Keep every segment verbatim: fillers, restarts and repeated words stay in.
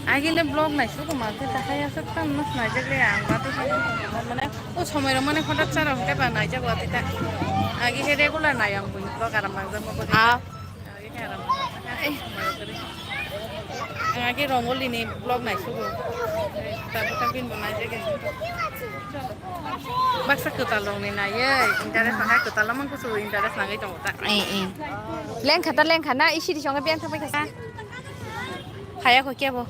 Agile vlog naisuk ma khe ta haya sak tam mas naijak le ang ba to mane o somoi rok mane hothat chara hwnkhe ba naijak wa ta. Agi khe regular nai ang buini vlog aram mangjak ma bo. Ah. Agi khe aram mangjak. Ang agi Rongoli ni vlog naisugo. Ta ta bin bo naijak. Baksa kwtal rok ni naiye interest nangai kwtal lamang kusu interest nangai tongo ta. Eh, eh. Lengkha ta lengkha na isiri songo biyang thangbai kha sa. Phaya kho kebo.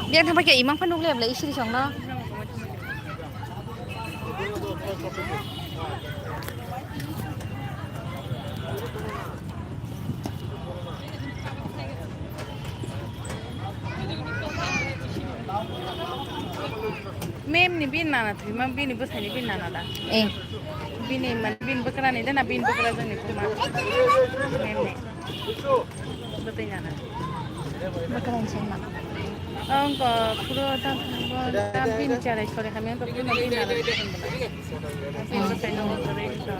Biyang thangbai kha imang pha nukle bla isiri songno. Mem ni bin nana thwima bini bwsai ni bin nana da. Eh. Bini man bin bwkra ni da na bin bwkra jani kuma. Mem ni. Bwtwi nana. Bwkra ni sengma. Ang ko puro ta ta bin chare sore kami ang ko puro bin nana. Bin bwsai no sore ta.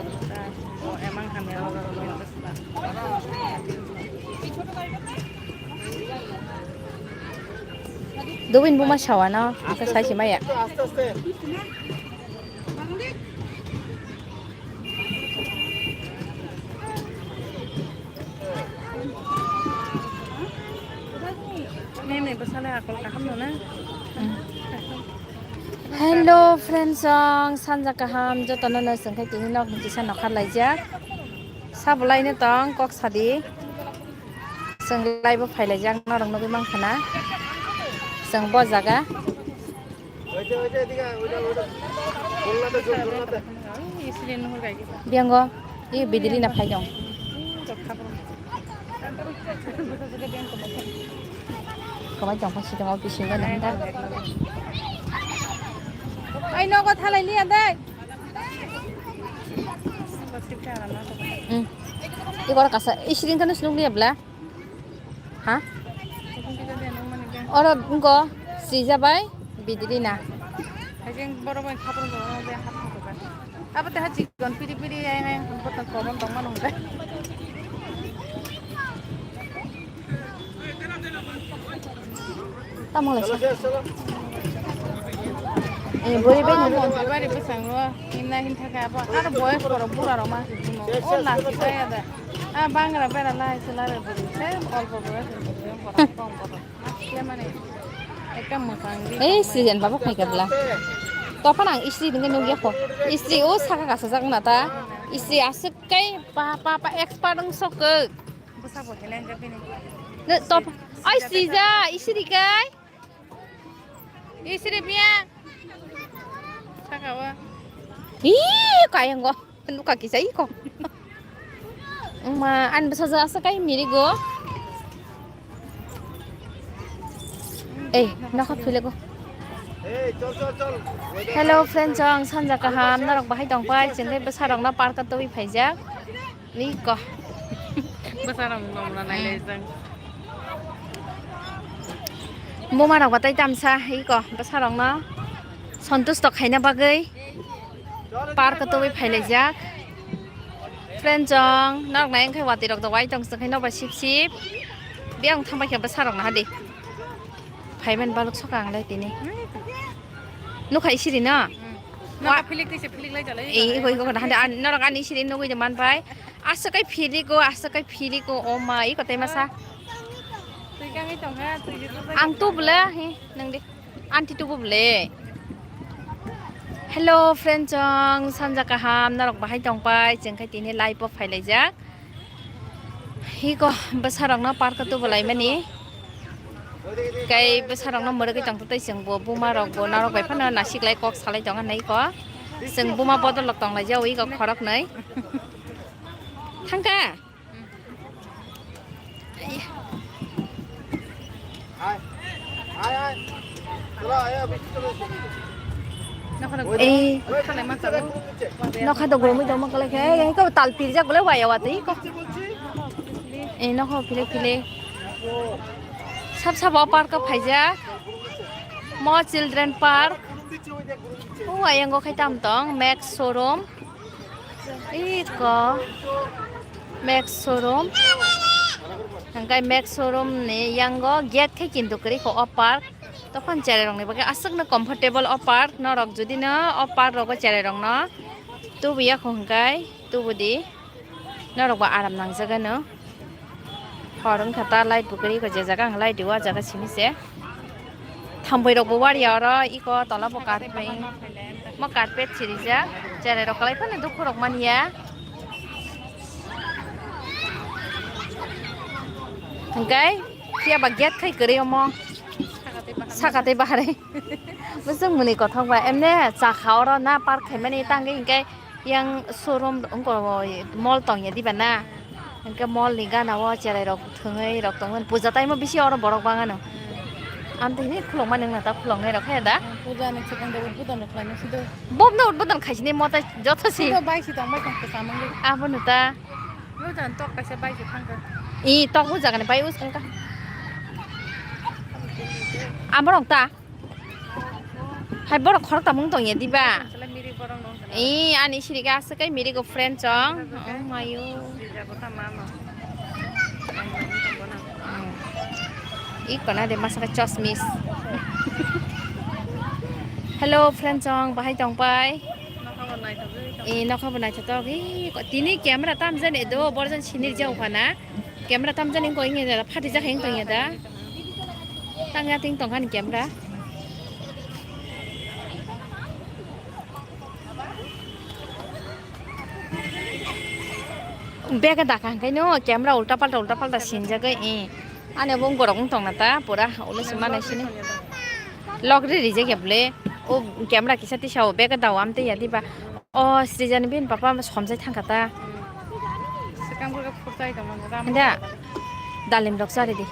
O emang kami ro ro bin bwsai. Dubin buma sawa no, asa sai si maya. Meme bwsale akol kaham no na. Hello friends, ang sanja kaham jotono no sengkhe tini nok ni kisa nokhar laijak. Sabulai no tong kok sadi. Chwng live o phailaijak norok nugwi mankha na chwng bo jaga. Biyango i bidiri na phai dong. Kwbai tongkha si tongma bisingo nang da. Ai nogo thalai liya dai. Hmm. Ikor kasa isring kanu sinuk liya bla. Ha? Oro wngkha sija bai bidiri na. Hajeng borok bai khapang tongma bai hapang tongma. Abo teh chikon piri piri ai ai botol komon tongma nong dai. Tamo lai sa. Eh, bori bai. Monjoi bari bwskango himna himthakhe abo aro boyos borok bura rok ma se himo. O lasi bai ada. Ah, bangra bera lai se lai bori se olpo boyos ni bori borok kom borok. Asle mane ekta mwsang di. Eh, season babo khai kabla. Topan ang istri dingke nugya ko. Istri o saka kasa jak na ta. Istri aswk kai pa pa pa expert wng sok. Bwsa bo helai jak bini. Ne top. Ai sija, istri kai. Isri biya. Saka wa. Ih, kayang go. Nuka kisa iko. Ma, an bwsa ja asa kai miri go. Eh, nokha phile go. Hello friends, ang sanja kaham norok bahai tong pai chengke bwsa rok na park twi phaijak. Ni ko. Bwsa rok no mura nai lai jang. Buma rok batai tamsa iko bwsa rok no. Santush to khaina bagwi park o twi phailaijak. Friend chong norok nai wngkhe watwi rok do wai tong chwngkhe nokbar sip sip. Biyang thangbai khe bwsa rok naha di. Phaiman balok soka ang lai tini. Nukha isiri no? Nokha philik twi se philik lai jalai. Ei iko iko naha di norok ani isiri nugwi de man bai. Aswk kai philik o aswk kai philik o o ma iko tei masa. Twi kangwi tongkha twi. Ang tu bwle he nang di. Aunty tubu bwle. Hello friend chong sanja kaham norok bahai tong pai chengkhe tini live o phailaijak. Hiko bwsa rok no park o tubu lai mani. Kai bwsa rok no mwrwgwi tong tei chwng bo buma rok bo norok bai phano nasik lai kok salai tong nai ko. Chwng buma bodol rok tong lai jao iko khorok nai. Thangka. Ei. Nokha do gurumui tongma kwlai khe, ei, ko tal pirjak bole waya watwi ko. Ei, nokha phile phile. Sab sabo park o phaijak. Mo children park. O ayang o khai tam tong, Max showroom. Iko Max showroom. Hingke Max showroom ni yango gate khe kintu kwrwi kho o park. Tokon cherai rok ni bagwi aswk no comfortable o park. Norok jodi no o park rogo cherai rok no tubu ya kho hingke tubu di. Norok bo aram nang jaga no. Hor wngkha ta light bo kwrwi kho je jaga ang light di o jaga simi se. Thambwi rok bo wari oro iko tola bo carpet. Mo carpet sirijak, cherai rok kwlai phano dukhu rok manya. Hingke phiya ba gate khai kwrwi omo. Saka tei bahari. Bwswk mwnwi kothok ba. Emne chakha oro na park khaimani tangwi hingke yang showroom wngko mall tongya diba na? Hingke mall ni gana o cherai rok thwngwi rok tongmani puja time o bisi oro borok bangano. Amtwi hini khulokma nwng nata khuloknai rok khe da. Puja ni swkang de udbodon rok khlaina sido. Bom no udbodon khaisini mota joto si. Sido bai si tong bai tong kwcham wngwi. Abo no ta. Puja ni tok kaisa bai si thangkha. I tok o jaga ni bai us kangka. Amorok ta. Hai borok khorok tamung tongya diba? Sala miri borok nong tala. I ani siri ga aswk kai miri go friend chong. Oh mayo. Siri ga bota mama. I kona de masa ka chosmis. Hello friend chong, bahai tong pai? Nokha bo naithotok. I nokha bo naithotok. I ko-, tini camera tam jani do, borjan sinir jau khana. Camera tam jani ko ingya da, phati jak heng tong ya da. Tang ya ting tong kan camera. Bag da kan kai no camera ulta palta ulta palta sinjak ai. Ani bo gorok tong na ta pura ulo sima nai sini. Log ri rijak ya bole. O camera kisa tisa o bag da o am te ya diba. O Srijani bini papa somjai thangkha ta. Swkang bwrwkhe phurchai tongmani ram. Handa dalim rok chari di.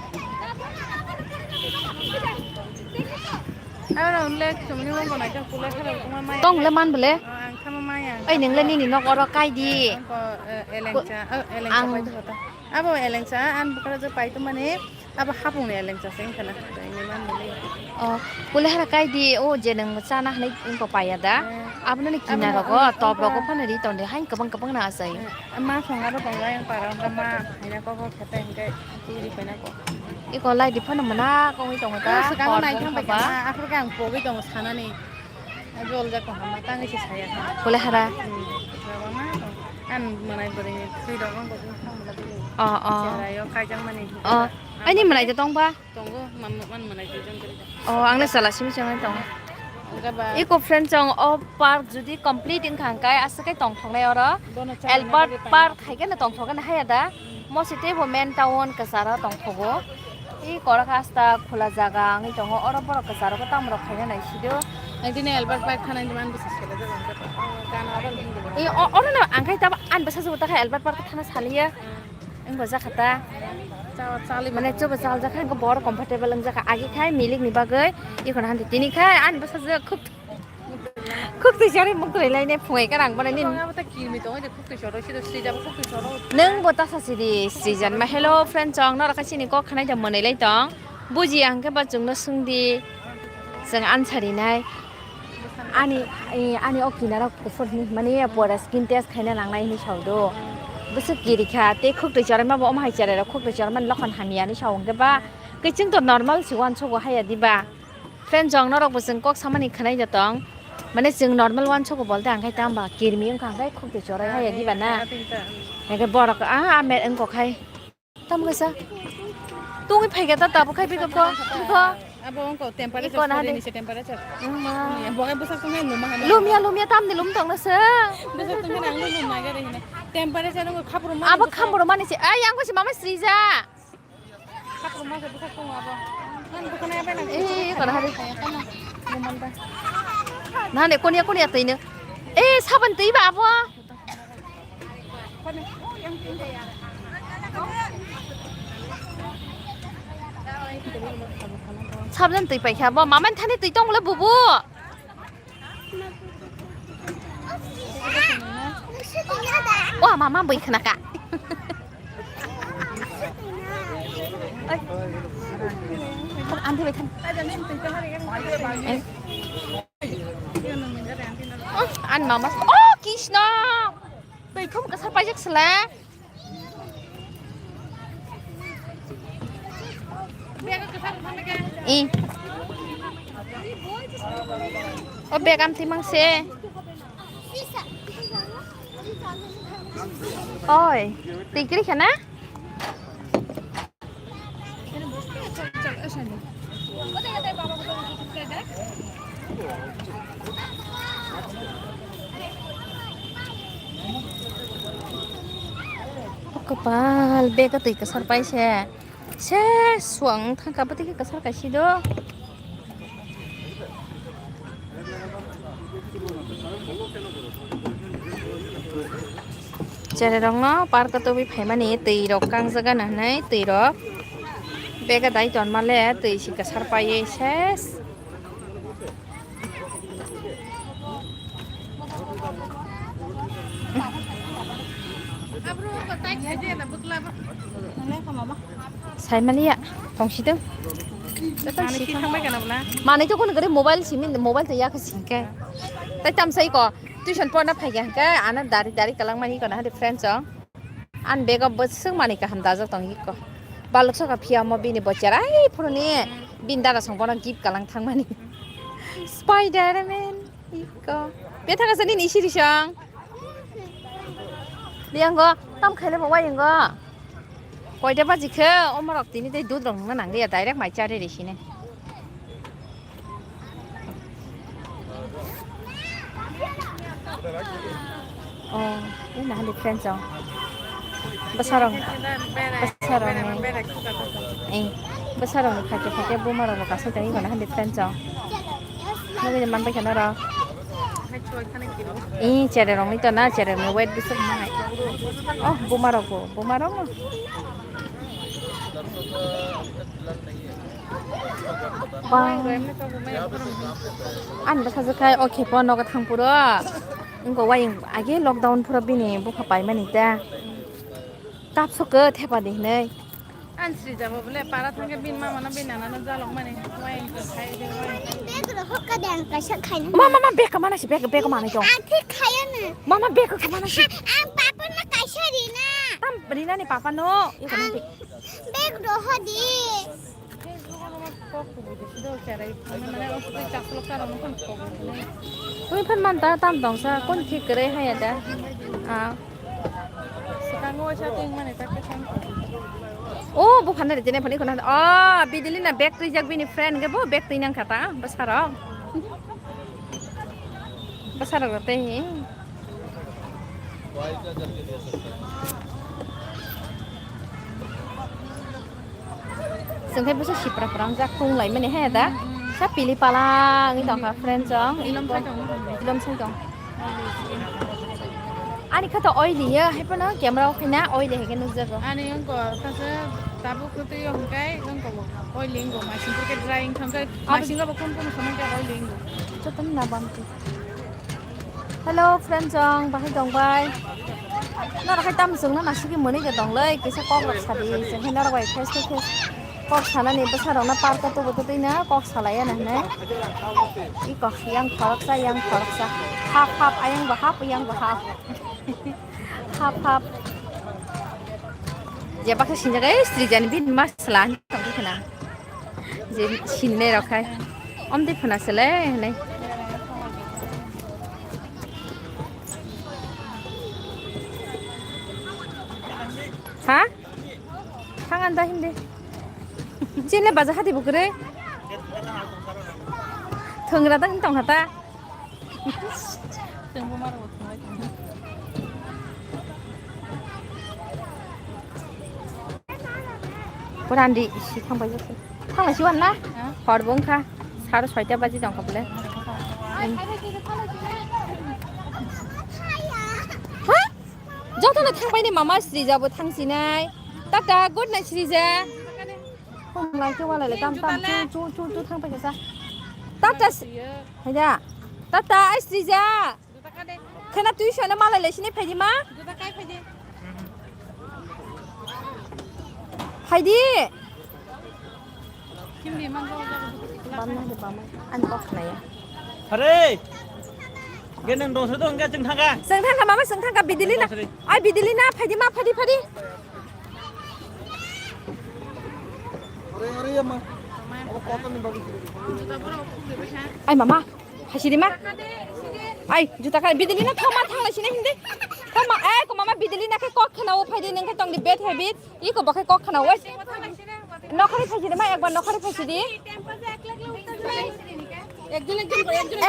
Aro le chumni wng gonai tong pule khara kuma maya. Tong le man bole. Oh, ang thama maya. Ai neng le nini nok oro kai di. Ang ko, eh, elengcha, oh, elengcha ang pai tong kha ta. Abo elengcha, an bwkra je pai tongmani, abo hapung ni elengcha se wngkha na, tei ni man bole. Oh, pule hara kai di, o je nang chana hanai wngkha paiya da. Eh, abo nani abo kina na rogo, ang top rogo ang phano ri tong di, hain kwbang kwbang na achai. Eh, ma song aro tong yang para, ang ma, haina kok kok khete hingke, twi ri paina ko. Iko lai di phano mona kongwi tongo ta, ah, swkang kor nai thang bai kha ba. Ma, aphuru khe ang pogwi tongo sanani. Jol jak kaham ma tangwi se saya kha. Pule hara. Hmm. Baba ma to. An manai bwrwi ni thwi rok ang bo thang bwla bwrwi. Oh, oh. Chehra yo kaijakmani. Oh. Ani manai de tong ba? Tongo, man, man manai de jong kari. Oh, ang le sala simi chang tongo. Ang ga ba. Iko friend chong o park jodi complete wngkha hwnkhe aswk khe tongthoknai oro. Bono chana Albert bagwi Park paina. Hai khe no tongthokgwi haya da. Mo se teibo main town kwcharo tongthogo. I korok hasta khula jaga wngwi tongo. Oro borok kwcharo tamo rok khaina nai sido. Ang tini Albert Park thana hinwi man bwsa sele jaga ang khe. Gana oro hinwi. I o-, oro no ang khai tabo ani bwsa jugo ta khai Albert Park thana saliya. Hmm. Wngbo jakha ta. Chawa chali mane bwtang chobo chal jakha, wngkha bor comfortable wngjakha. Agi khai milik ni bagwi, ikhon hanti tini khai ani bwsa jugo khuk Khuk twi chari muk twi lai ne phungai ka rang bana nin. Abo ta kirmi tong de khuk twi choro sido sri jabo khuk twi choro. Nang bo ta sa sidi sri jan ma hello friend chong no rakha sini kok khanai da mwnai lai tong. Buji ang khe ba chwng no swng di. Chwng ansari nai. Ani, ani o kinara kuphur ni mani ya pora skin test khaina nang nai ni sao do. Bwswk kiri kha te khuk twi choro ma bo om hai chara khuk twi choro man lokhan hamya ni sao hwnkhe ba. Khe chwng to normal si wan sogo haya di ba. Friend chong norok bo chwng kok samani khwnai da tong. Mane chwng normal wan sogo bolte ang khai tamba kirmi wngkha ang khai khuk twi chorai haya diba na. Hingke borok a a me wngkok khai. Tam kaisa. Tungwi phaikha ta tabuk khai bikha pho. Bikha. Abo wngkok temperature. Iko na de. Ni se temperature. Wngma. Bo hai bwsak tongkha numa hai. Lumya lumya tamni lum tongna se. Bwsak tongkha nang lum nai gari hina. Temperature wngkok khapru ma. Abo khapru mani se. Ai yang ko se mama srija. Eh, kono hari. Nane konia konia twi no. Eh, saban twi ba abo. Saban twi pai kha bo. Maman thani twi tong le bubu. Wah, mama bai khna ka. Oi. Anti bai than. An mama. Oh, Krishna. Bai khum ka sa pajak sala. I. O bag amtwi mang se. Oi, tikri khana? Kapal bag twi kwsar pai se. Se suang thangka bwtwi khe kwchar kaisi do. Cherai rokno park o tubui phaimani twi rok kangjak gana hinwi twi rok bega dai tonmale twi si kwchar paiwi ses. Saimaliya, tongsidwng. Manui to kono gari mobile simi, mobile to yakho singke. Tai tamsai ko tuition porna phaiga hingke ana dari dari kalang mani kono hade friends o. An bego bwswk manui kaham dajak tong iko. Balok soka phiya omo bini bo cherai phuruni bin dada song bono gift kalang thangmani. Spider-Man iko. Bethaka sani ni siri song. Liango tam khaile bo wayungo. Koita baji khe omorok tini tei dudrok nungna nangliya direct mai chari risine. Oh, ini nah di friends oh. Besarong. Besarong. Eh, besarong khake khake buma rok kasih tadi mana di friends oh. Nunggu jaman pakai nara. Eh, chere rong itu na chere rong wait besok mana. Oh, buma rok, buma rok. Bang. Ani bwsajwk khai o khe phano nogo thang phuru. Wngkha wayung age lockdown phuru bini bupha paimani ta. Kapsuk khe thepa di hinwi. An srijabo bole para thangkhe bini mama no bini nana no jalok mani. Wayung khe khai de wayung. Bag rok hokka de ang kaisa khaina. Ma, ma, ma, bag ka mana si, bag, bag ka mana si. Ang thik khayo na. Ma, ma, bag ka mana si. Ha, ang papa no kaisa rina. Tam rina ni papa no. Iko nanti. Bag rok hodi. Twi phan man ta tam tong sa kon thik kwrwi haya da. Ah. Swkango waisa twi mani ta khe thang. Oh, bo phan da jene phani khona. Oh, bidili na bag twi jak bini friend ge bo bag twi nang kha ta. Bwsarok. Bwsarok rw tei. Chwng khe bwsa sipra phrang jak tung lai mani he da. Sa pili pala wngwi tong kha friend chong. Ilom sai tong. Ilom sai tong. Ani kha to oili ya, hai phano camera o khaina oili hai khe nukjago. Ani wngkha kha se tabuk kwtwi o hwnkhe wngkha bo oili wngkha masing khe dry wngkha khe masing bo kun kun samung khe oili wngkha. Jotono na bam khe. Hello friend chong, bahai tong bai. Noro khai tam chwngno nasugwi mwnwi de tong lei, kisa kok rok sadi, chwng khe noro bai face to face kok sanani bwsa rokno park o tubu tubui no kok salai ya na hinwi. Iko yang khoroksa, yang khoroksa. Hap hap, ayang bo hap, yang bo hap. Hap hap. Je baksa sinjak, eh, Srijani bini masla ani tong khe na. Je sinne rok khai. Om de phuna sele hinwi. Ha? Thang anda hindi. Chini baja hati bukre. Thungra tang tong hata. Tengbo maro thungra. Pura andi si thang bai jase. Thang lai si wan na? Ha? Hor bong kha. Sar soita baji tong kha bole. Ha? Jotono thang bai ni mama Srija bo thang sinai. Tata, good night, Srija. Hum lai ke wala le tam tam chu chu chu chu thang pai sa. Tata, s-, haida. Tata, ai Srija. Khena tuition malai le sini phaidi ma. Phaidi. Bamna de bamai. Ani kok khna ya. Hare! Ge nang dong sri dong ge chwng thangka. Chwng thangka mama chwng thangka bidili na. Dong sri. Ai bidili na phaidi ma phadi phadi. Hare hare ya ma. Ai mama, haisi di ma. Ai juta ka bidili na thama thang lai sini hindi. Thama, eh, ko mama bidili na ke kok khana o phai di nang ke tong di bed habit. Iko bakai kok khana o. Nokhari phaisi di ma, ekbar nokhari phaisi di.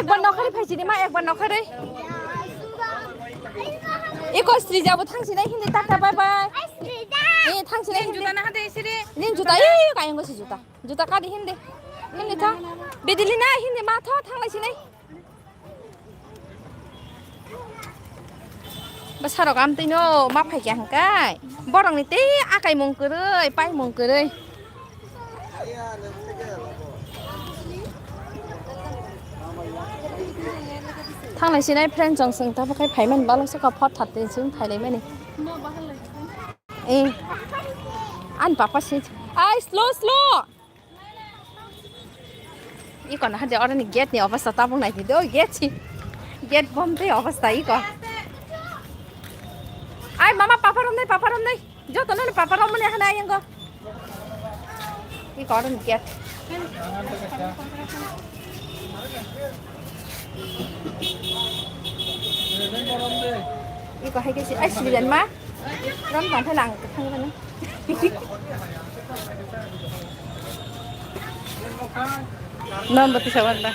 Ekbar nokhari phaisi di ma, ekbar nokhari. Iko Srija bo thangsinai hindi, tata, bye bye. Eh, thangsinai hindi. Juta na hade siri. Ning juta, eh, kayang ko si juta. Juta kadi hindi. Hindi tha. Bidili na hindi ma tho, thanglai sinai. Bwsarok amtwino ma phaikha hwnkhai borokni tei akaimung kwrwi paimung kwrwi. Thanglai sinai friend chong chwng tabuk khai phaimani balo saka phot thar tin chwng phailaimani. Eh. Ani papa si. Ai slow slow. Iko na hade oroni gate ni obostha tabuk nai di do, gate si. Gate bom tei obostha iko. Ai mama, papa romnai, papa romnai. Joto no papa romnai hana ayango. Iko oroni gate. Iko hai khe si, ai, sibijani ma. Rom tang phela ang thang mano. Non bati sawan da.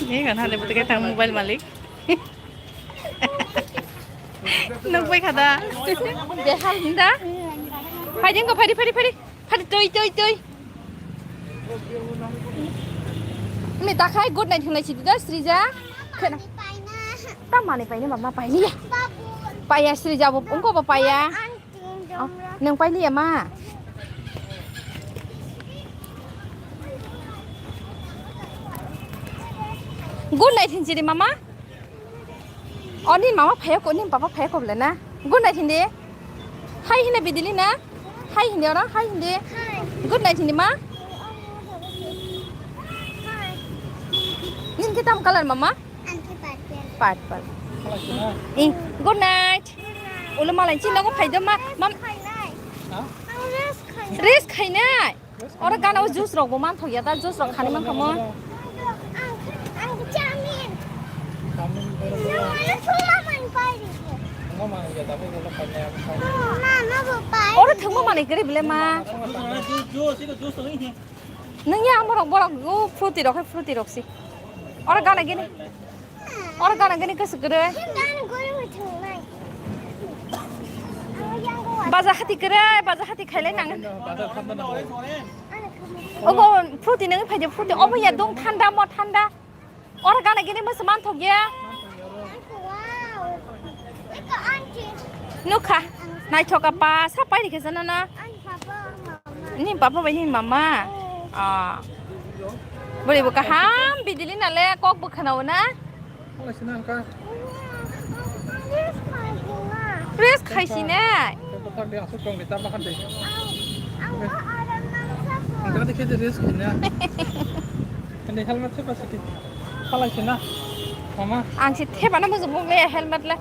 Ni kan hale bati ke tang mobile malik. Nukbai khada. Behal hinda. Phaidi wngkha, phaidi, phaidi, phaidi. Phaidi, tui, tui, tui. Ni takhai good night hinlai sidi da, Srija. Khena. Tamani paini mama paini ya. Paya Srija bo, wngkha bo paya. Oh, nwng pailiya ma? Good night hinchiri mama. Oh, ni mama phayako, ni papa phayako bole na. Good night hindi. Hi hindi bidili na. Hi hindi ora, hi hindi. Good night hindi ma. Nin kitam color mama? Purple. Eh, good night. Ulo malai chin nogo phaido ma, mam. Rest khainai. Oro gana o juice rok bo man thok ya da, juice rok khani man khamo. Oro thangma manai kari bile ma. Nung ya amorok borok o fruity rok hai fruity rok si. Oro gana gini. Oro gana gini kwswk kwrwi. Baja hati kwrwi, baja hati khailai nang. Ogo fruity nang phaidi fruity. Obo ya dong thanda mo thanda. Oro gana gini mwsa manthok ya. Nukha. Naithoka pa sa pairi khe jana na. Ni papa bai ni mama. Ah. Bwrwi bo kaham bidili nale kok bo khwnao na. Rest khaisi ne. Helmet se pasiti. Khalai sina. Mama. Ang si thebana mujung mung le helmet le.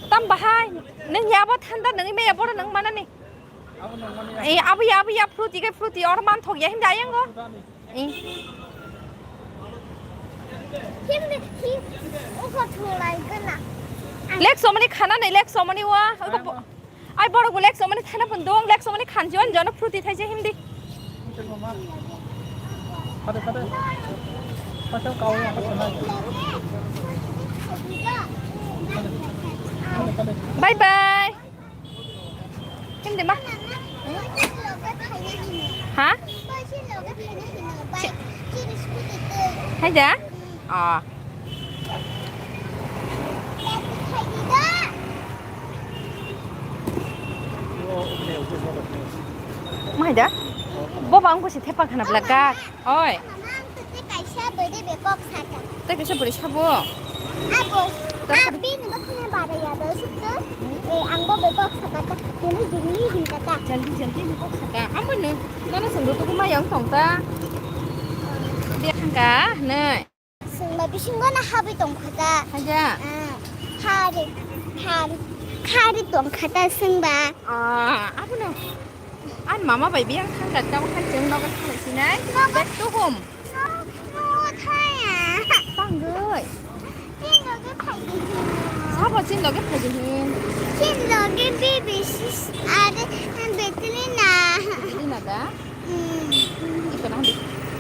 Tam bahai. Nung yabo thanda nung me yabo nung mana ni. Abo nung mana ya. Eh, abo ya, abo ya, fruity ke fruity or man thok ya hindi ayango. Eh. Hindi, hindi. Uko thulai gana. Lek somani khana nei, lek somani wa. Uko po-, ai borok bo lek somani thana pun dong, lek somani khanjon jono fruity thaise hindi. Pade, pade. Pade, kau yang apa sana? Bye bye. Hindi ma. Ha? Hai da? Ah. Mai da? Bo bang ko si thepa khana blaga. Oi. Mama, ang tei kaisa bwrwi bai kok saka. Tei kaisa bwrwi sabo? Abo. Tei abi ni bwkhani bara ya do sukto. Eh, ang bo bai kok saka ta. Dili dili hin kata. Jaldi jaldi hin kok saka. Amo no. Nono sungdo tuku ma yang tong ta. Dia thangka nei. Sungma bisingo na habwi tong kha ta. Haja. Ah. Khari, khari, khari tong kha ta sengba. Ah, abono. An mama bai biyang thang da, tamo khan chwng nogo thanglai sinai. Nogo. Back to home. No, no, thaya. Tangoi. Chin loge phai di hin. Sabo chin loge phai di hin. Chin loge B B C are Betelina. Betelina da? Hmm. Ito na hindi.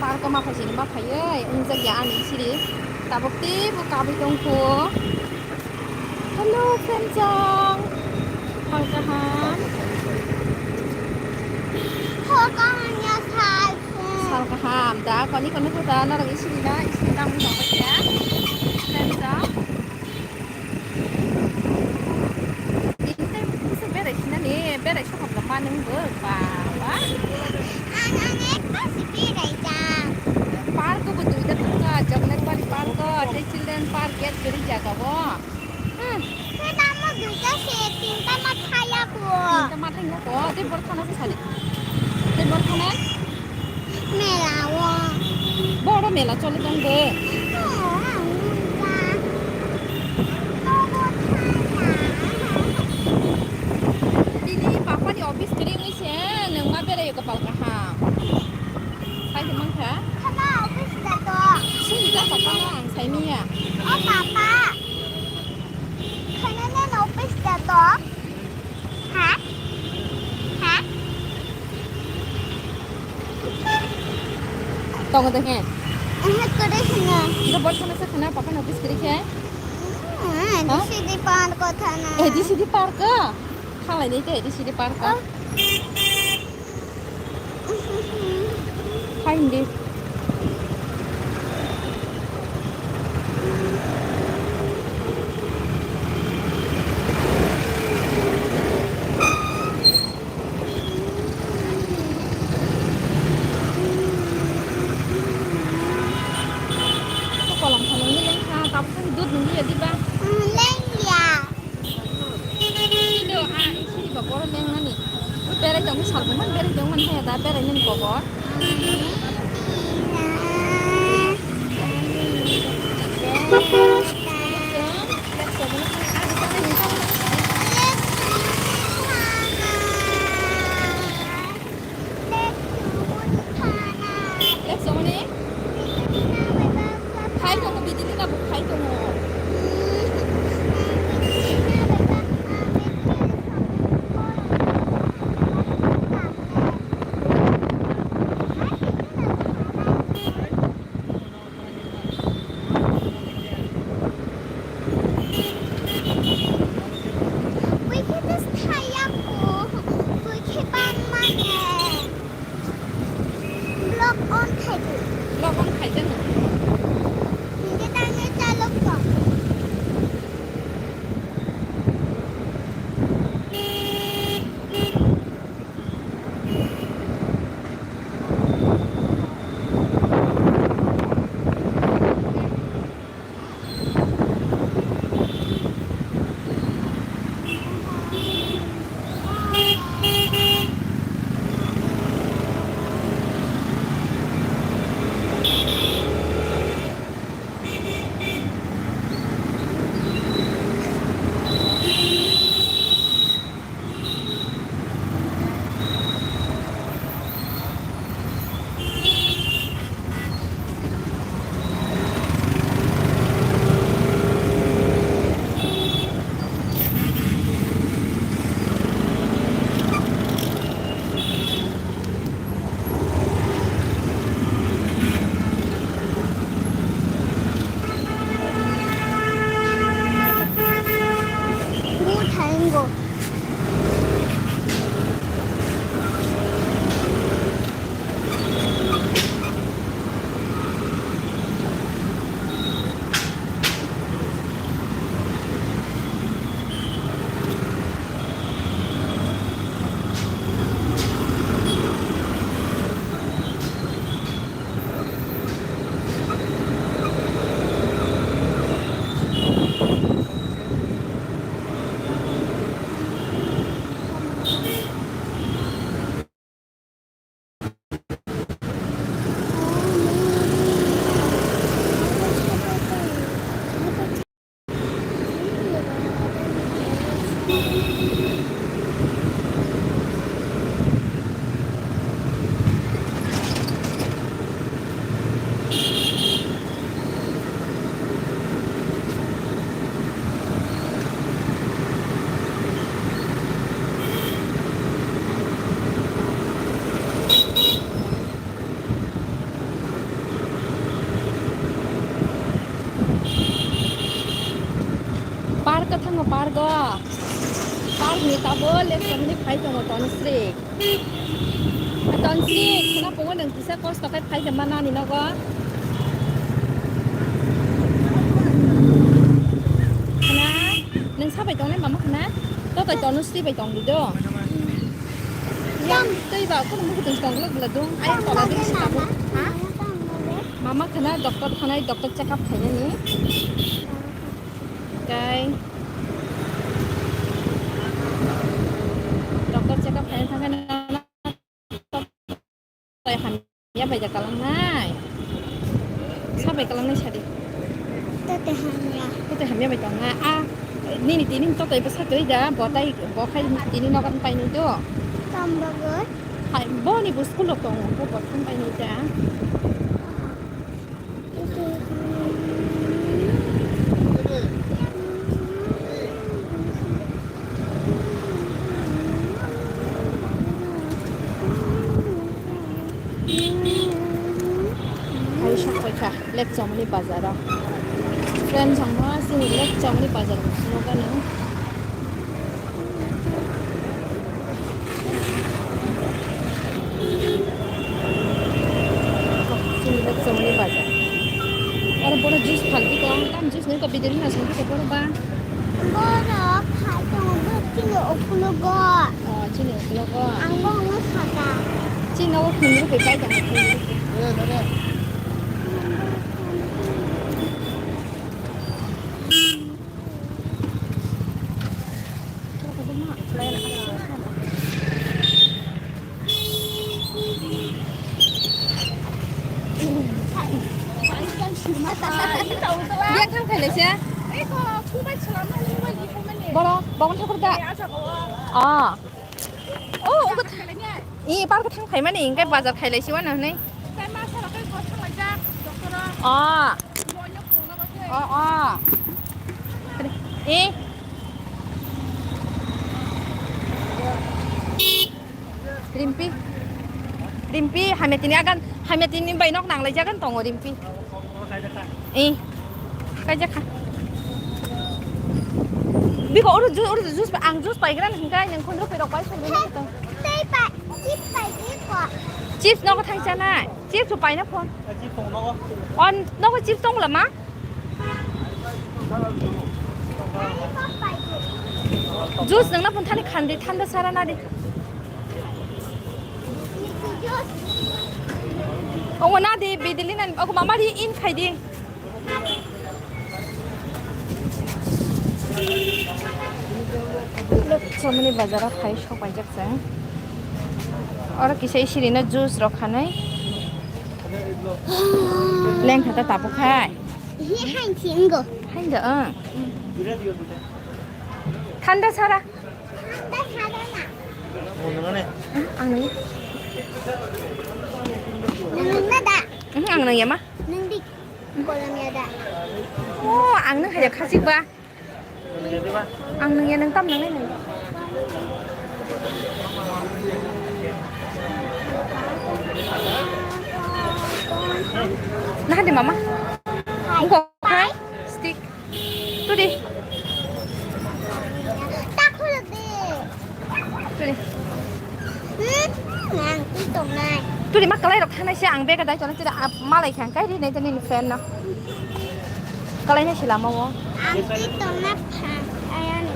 Park ma phai sini ma phai ei. Unjak ya ani siri. Tabok ti bu kabi tong ko. Hello, friend chong. Hal kaham. Hal kaham ya, sal. Sal kaham. Da, koni koni kota, norok isi na, isi na, mung tong ya. Friend chong. Ini teh bisa berai sini nih, berai sokap lemah neng ber, ba, ba. Ang, ang ekbar si berai jang. Park ko betul dah tengah, Jagnet Bari Park ko, ada children park, get beri jaga bo. Hmm. Khe tamo duita se tinta ma thaya ko. Tinta ma thaya ko. Tei bor khana se sadi. Tei bor khana? Mela o. Boro mela choli tong bo. Oh, ang nungka. Nogo thaya. Tini papa ni office kiri ngi se nang ma berai ko pal kaham. Sai se mangkha? Khana office da to. Sini ta papa no ang sai miya. O papa. Khana na office da to. Ha? Ha? Tongo de he. Aha, kore hina. Ito bor khana sa khana papa no office kiri khe. Hmm, Ha? D C D park ko thana. Eh, D C D park ko. Khalai ni te, di sidi park. Oh. Hai hindi. Kolam khanungni lengkha, tabuk dud nungya diba? Lengya. Kilo, ah, isi ba boro lengnani. Berai tongwi salbumani, berai tongmani haya da, berai nini kobor. Leksomani? Khai tongo, bidini na bo khai tongo. Ui khe tei saya ko, ui khe ban mane. Vlog on khai di. Vlog on khai di no. Hindi tangni chalok to. Park o thango, park o. Park ni tabuk leptongwi phai tongo Tansri. Tansri, khna pungo nwng kisa kosto khe phai tongma nani nogo. Khna, nwng sa bai tongnai mama khna? Totai Tansri bai tongdi do. Yang twi ba, kono mukhutwng tong glak glak dong. Ayang tola dong si tabuk. Ha? Mama khna doctor thanai, doctor check up khainani. Tei doctor check up khaina thangkhe nono tei hamya bai da kalangnai. Sa bai kalangnai sadi. Tei hamya. Tei hamya bai tongna. A nini tini to tei bwsa kwrwi da, bo tai bo khai tini nogo painai do. Tamba gor. Hai boni bo school rok tongo, bo bo thang painai da. Hai sok paikha Lekchomani bazaro. Friends, ang no sini Lekchomani bazar no gano. Sini Lekchomani bazar. Oro bono juice phalpi ko, tam juice nang ko bidiri na sangpi ko bono ba. Bono phai tongo, bo chini ukulogo. Oh, chini ukulogo. Ang bo wngkha saka. Chini nogo khunju pai pai tongo, khunju. Biya thang khailai se. Boro, bongni thakur da. Ah. Oh, ugo tha-, i park thang phaimani, hingke bazar khailai siwa na hwnwi. Oh. Oh, oh. Eh. Rimpi. Rimpi, hamya tini agan, hamya tini bai nok nanglai jagan tongo Rimpi. Eh. Kaijak kha. Biko oro ju-, oro juice, ang juice paigra nang kai, nang khondro perok pai songwi nang tong. Tei pai, chips pai di ko. Chips nogo thang chanai. Chips paina phone. On nogo chips tong lama. Juice nangna phone thani khandi thanda sara nadi. Omo nadi bidili nan ogo mama ri in khaidi. Samani bazaro khai sok paijak se. Oro kisa isirino juice rok khanai. Lengkha ta tabuk khai. Hi, hain si wnggo. Hain da, ang. Thanda sara. Thanda sara na. Ang nung. Nung na da. Ang nung ya ma. Nung di. Kolom ya da. Oh, ang nung haja khasik ba. Ang nung ya nung tam nung nung. Nah, di mama. Hai. Buko hai. Stick. Tudi. Takhulok di. Tudi. Hmm, nang twi tongnai. Tudi ma kalai rok thanai se ang bega dai tongnai tudi ap malai khang kai ri nai tani friend no. Kalai nai se lama o. Ang twi tongna phang ayani.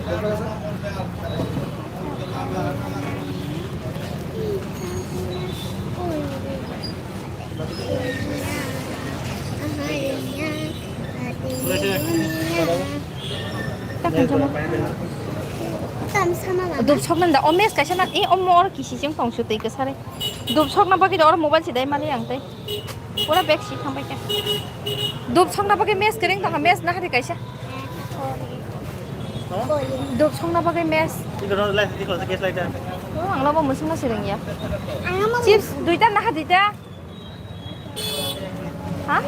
Tam sama ba. Dup sok nanda, o mes kaisa na, e, o mor kisi jeng tong su tei kasare. Dup sok na bagwi oro mobile si dai mali ang tei. Pura bag si thang bai kha. Dup sok na bagwi mes kering tong, mes na hari kaisa. Duk songna bagwi mess. Oh, ang labo musungno swrwngya. Chips duita naha duita. Ha?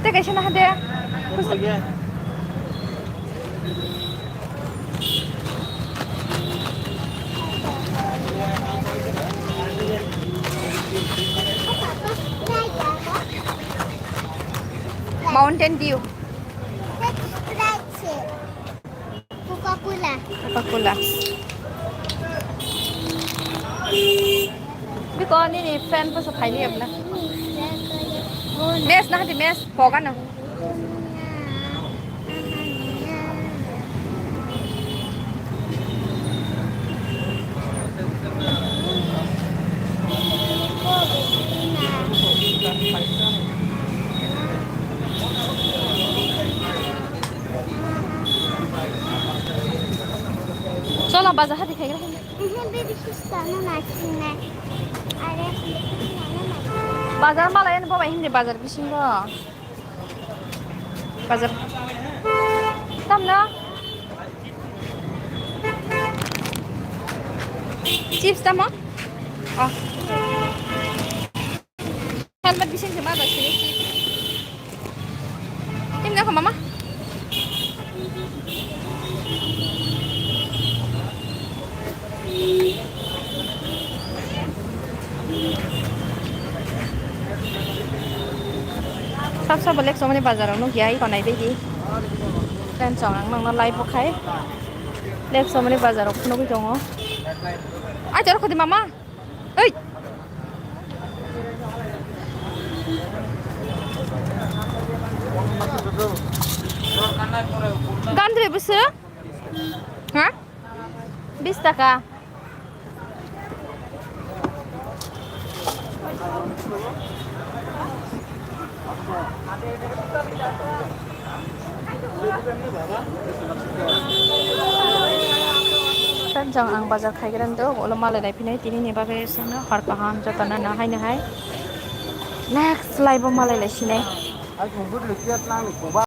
Tei kaisa naha de. Mountain Dew. Coca-Cola. Coca-Cola. Biko nini friend poso phaini abla. Mes na hati mes poga no. Cholo bazar hati khaigra. Mhm, baby sister no na chinai. Are. Bazar mala yan boba hindi bazar bisingo. Bazar. Tamna. Chips tamo? Oh. Helmet bising se ma ba sini chips. Ini aku mama. Sab sab lek somani bazar nukya, iko nai begi. Friends, ang nokno live bo khai. Lek somani bazar o phunugwi tongo. Ai, choro khodi mama. Oi. Gandre busu? Ha? Bis taka. Friends, ang bazar khaigrando, ulo malai lai phinai, tini ni bagwi sengno hor kaham jotono no haino hai. Next live o malai lai sinai.